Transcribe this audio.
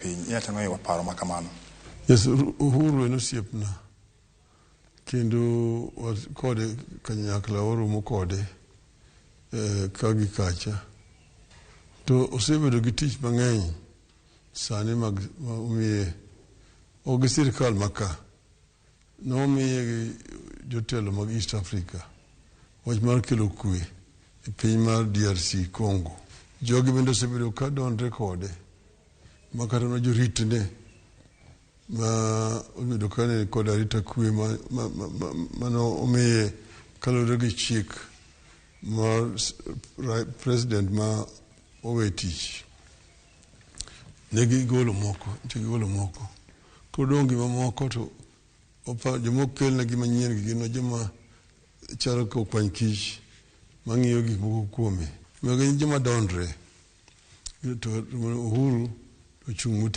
piny. Inyalo tang'o e paro ma kamano? Yes, Uhuru en osiepna kendo kode kanyakla waromo kode ka gi kacha. To osebedo gi tich mang'eny sani mag omiye ok gi sirikal ma ka nomiye gi jotelo mag East Africa wach mar kelo kwe e piny mar DRC Congo. Jogi bende osebedo ka donre kode ma kata mana joritne ma obedo ka ni kod arita kwe mane omiye kaluwore gi chik mar president ma owe tich. Ne gigolo moko, nitie gigolo moko. Koro dong' gima moko to joma okelnegi manyien gi gin joma chalo ka okwany kich mang'iyo gik moko kuome. Gin joma dondre to Uhuru ochung' motegno.